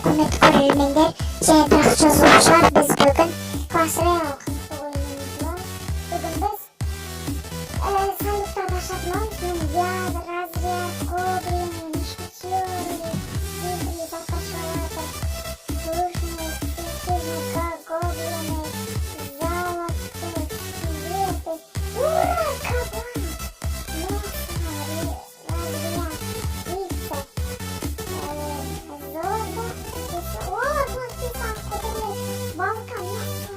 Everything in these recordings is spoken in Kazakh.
Құрметті көрермендер және тұрақты жазылушылар, біз бүгін Clash Royale қызықты ойынымыз. Бүгін біз сандықтарды ашатын боламыз. Мен яд, разряд, гоблин, мушкетер, неше заттар шығып жатыр. Лучные, гоблины, золото, скелеты. Ура, кабан! Мясо, разряд, птица, золото. О, птица, балка, мясо.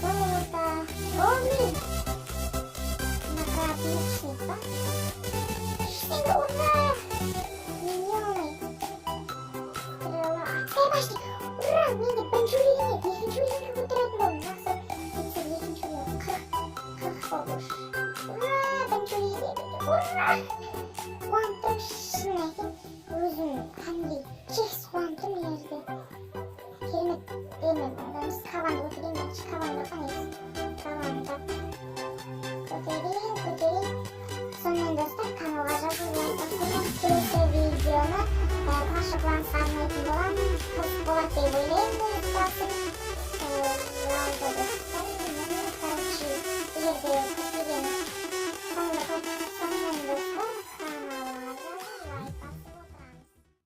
Золото, гоблин. Наградничник, ба? Ештеңе, ура! Миньоны. Стрела. Эй, башни! Ура! Менде бірінші уровень, екінші уровеньге көтеретін болдым. Жақсы. Әйтсе, екінші уровень 40, 40 болды уже. Ура! Бірінші уровень. Ура! Қуанып тұрмын, шын айтайын. Өзім кәдімгідей шексіз қуанып тұрмын мына жерде. Керемет. Енді біз кабанды көтерейін, бірінші кабан бар ғой негізі.